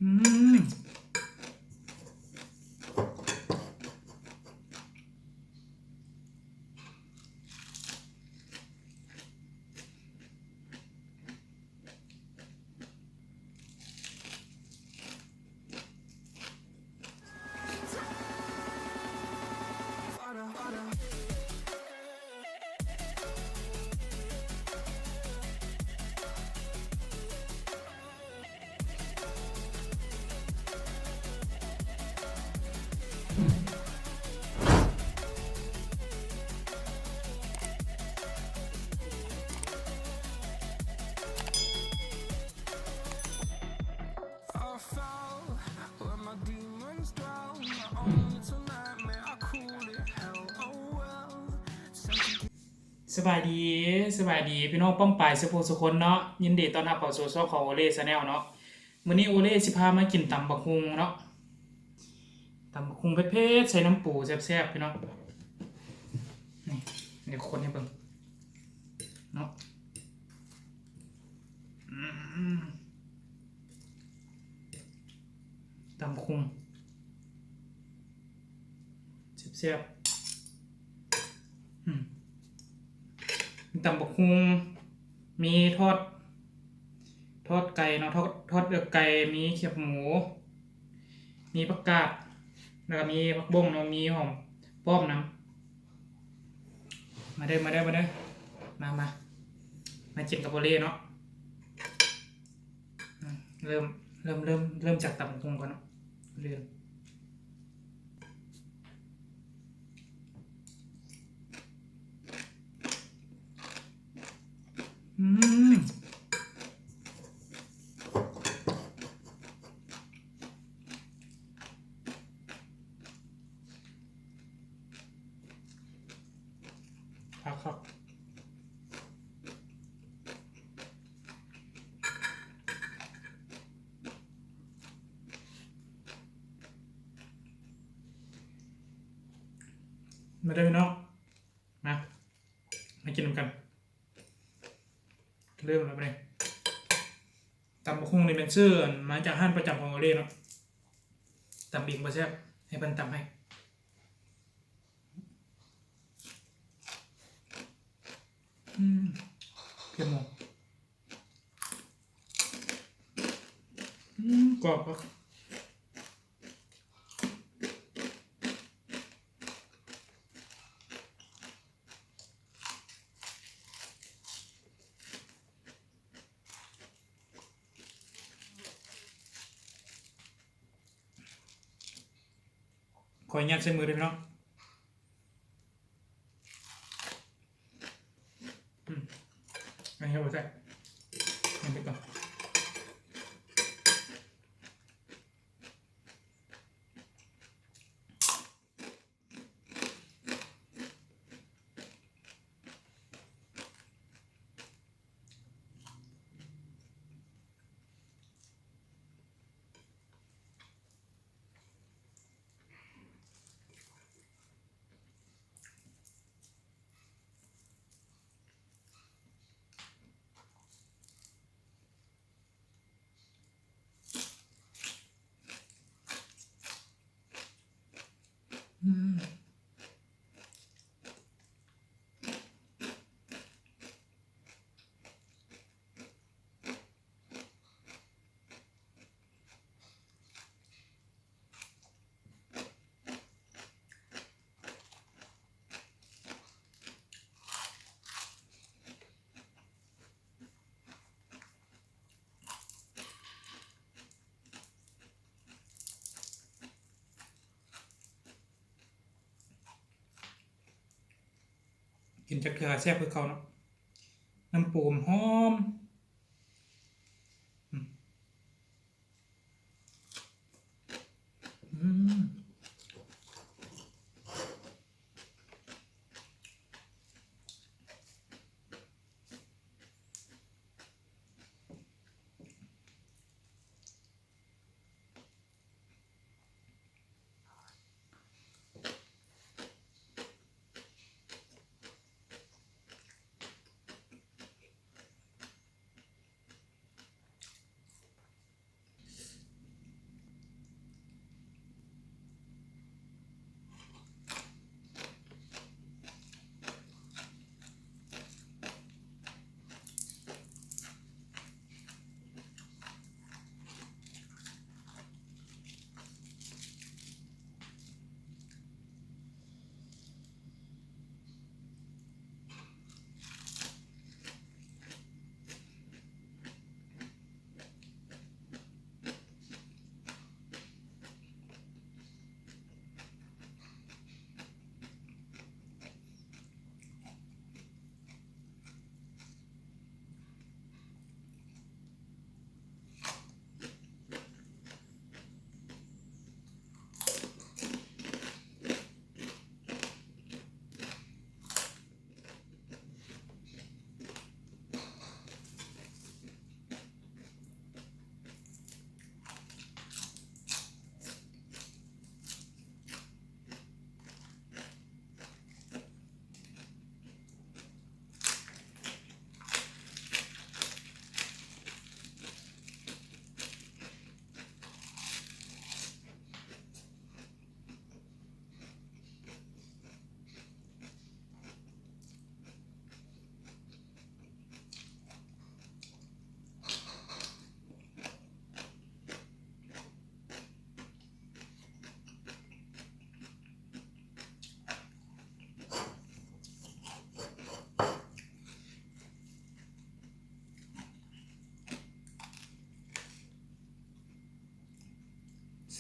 ອືມ. ສະບາຍດີ ສະບາຍດີພີ່ນ້ອງປ້ອງປາຍສຸຜູ້ສຸຄົນເນາະ, ຍິນດີຕ້ອນຮັບເຂົ້າສູ່ຊ່ອງຂອງໂອເລ່ແຊນແນວເນາະ. ມື້ນີ້ໂອເລ່ຊິພາມາກິນຕຳບັກຫຸ່ງເນາະ, ຕຳບັກຫຸ່ງເຜັດໆ ໃສ່ນ້ຳປູແຊບໆ ພີ່ນ້ອງ. ນີ້ ດຽວຄົນໃຫ້ເບິ່ງເນາະ. ອືມ ຕຳບັກຫຸ່ງ ແຊບໆ. ອືມ ມີຕຳບັກຫຸ່ງ ມີທອດ ທອດໄກ່ເນາະ, ທອດ ທອດເອືອກໄກ່ ມີແຄບໝູ ມີຜັກກາດ ແລ້ວກໍມີຜັກບົ້ງເນາະ, ມີຫອມປ້ອມນຳ. ມາເດີ ມາເດີ ມາເດີ ມາ ມາ ມາກິນກັບໂອເລ່ເນາະ. ອືມ ເລີ່ມ ເລີ່ມ ເລີ່ມ ເລີ່ມຈາກຕຳບັກຫຸ່ງກ່ອນເນາະ. ເລີ່ມ ອືມ ຄັກໆ. ມາເດີພີ່ນ້ອງ ມາ ມາກິນນຳກັນ. ເລີ່ມແລ້ວບັດນີ້. ຕຳບັກຫຸ່ງນີ້ແມ່ນຊື້ມາຈາກຮ້ານປະຈຳຂອງໂອເລ່ເນາະ, ຕຳເອງບໍ່ແຊບ ໃຫ້ເພິ່ນຕຳໃຫ້. ອືມ ເຜັດໝູ ອືມ ກອບຄັກ. ຂໍອະນຸຍາດໃສ່ມືເດີພີ່ນ້ອງ. ອືມ ອັນນີ້ບໍ່ແຊບ ເອົາໄປກ່ອນ. ອືມ. ກິນຈັກເທື່ອແຊບຄືເກົ່າເນາະ ນ້ຳປູຫອມ. ອືມ ອືມ. ອ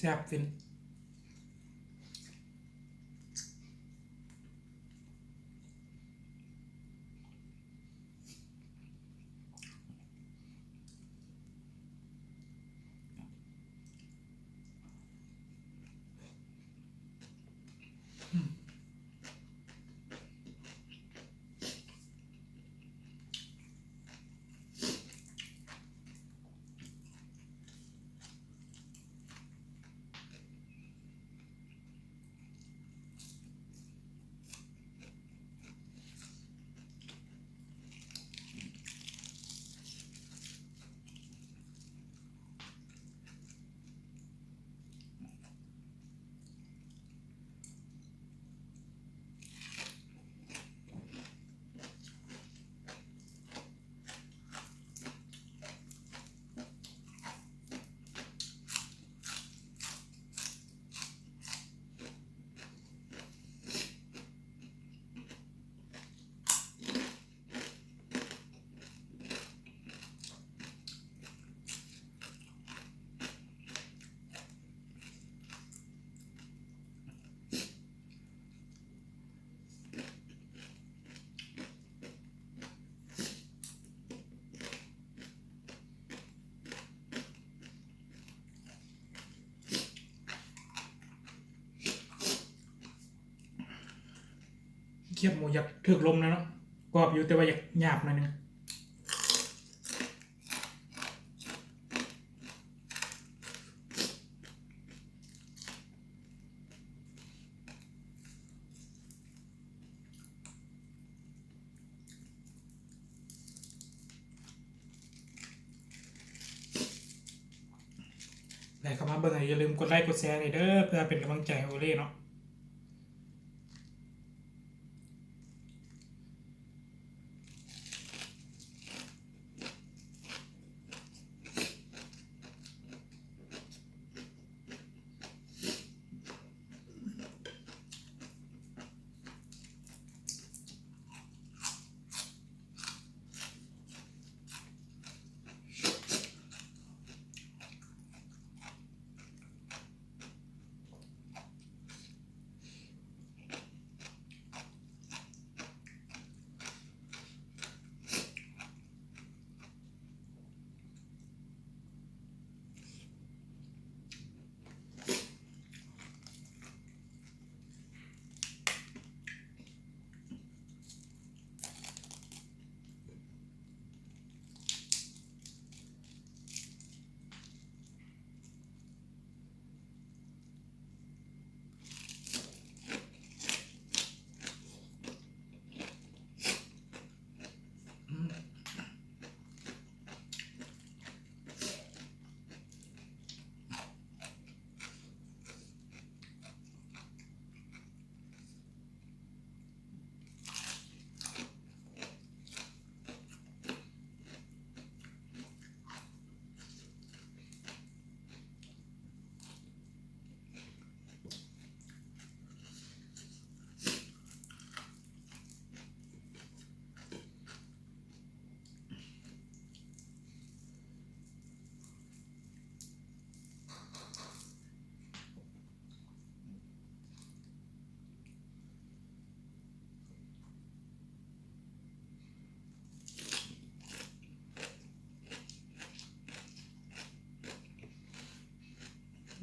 ແຊບຟິນ. ຄຽບໝູຢາກຖືກລົມແລ້ວເນາະ, ກອບຢູ່ ແຕ່ວ່າຢາກຫຍາບໜ້ອຍໜຶ່ງ. ໃຜເຂົ້າມາເບິ່ງ ຢ່າລືມກົດໄລ້ກົດແຊໃຫ້ເດີ ເພື່ອເປັນກຳລັງໃຈໃຫ້ໂອເລ່ເນາະ.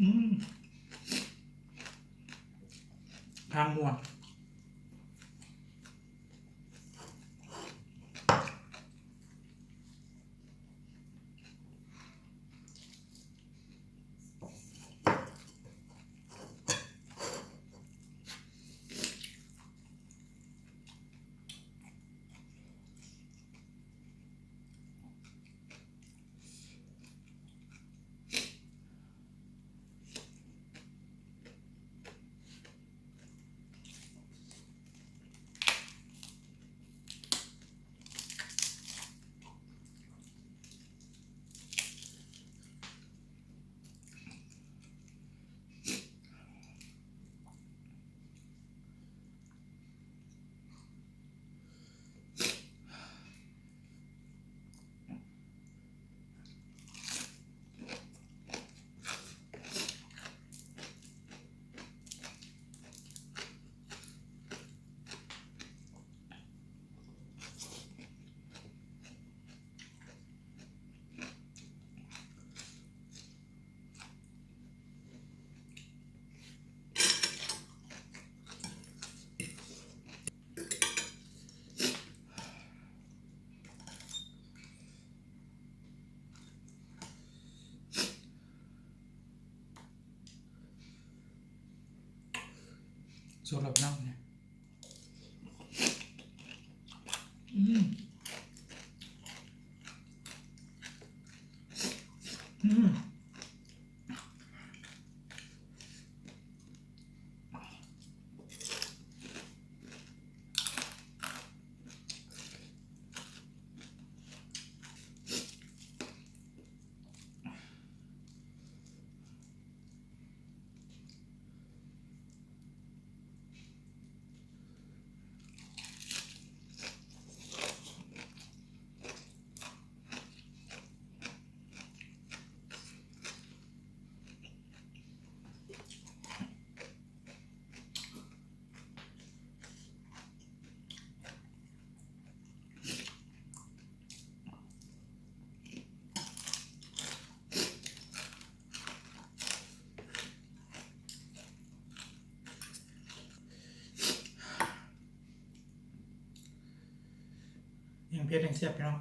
ອື່ມ ຫາງງົວ. ອ ສົດແລ້ວພີ່ນ້ອງ ນີ້ ອືມ ອືມ ແຮງເຜັດແຮງແຊບ ພີ່ນ້ອງ.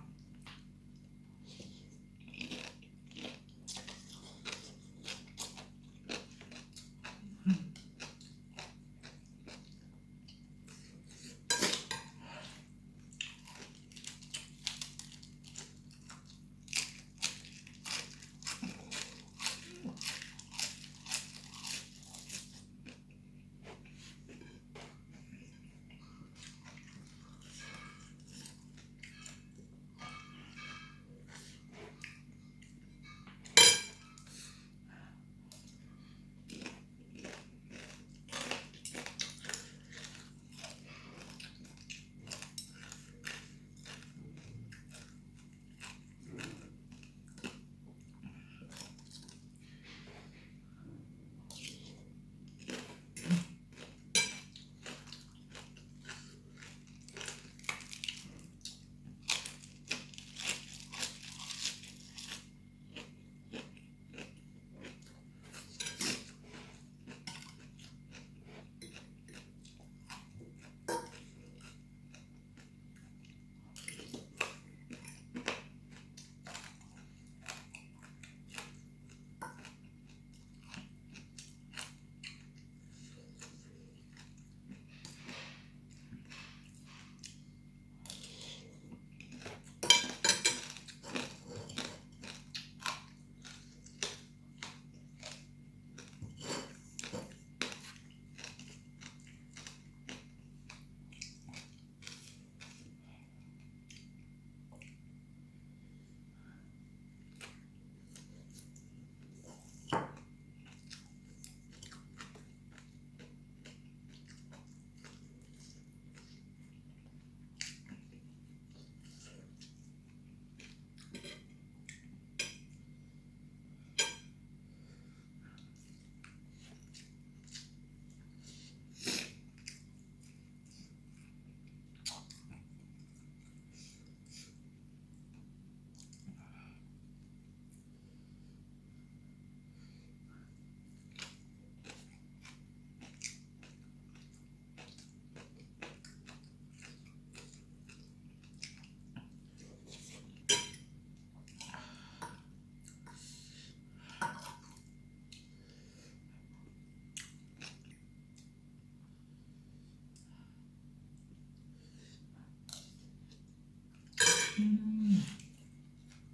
ອືມ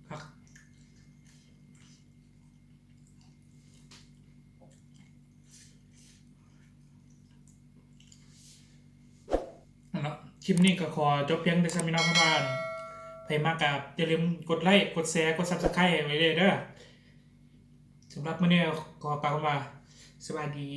ຄັກ. ເນາະ ຄລິບນີ້ກໍຂໍຈົບພຽງແຕ່ສ່ຳນີ້ເນາະ ຄັນວ່າໃຜມັກກໍຢ່າລືມກົດໄລ້ ກົດແຊ ກົດ Subscribe ໃຫ້ໄວ້ເດີ້. ສຳລັບມື້ນີ້ຂໍກ່າວຄຳວ່າ ສະບາຍດີ.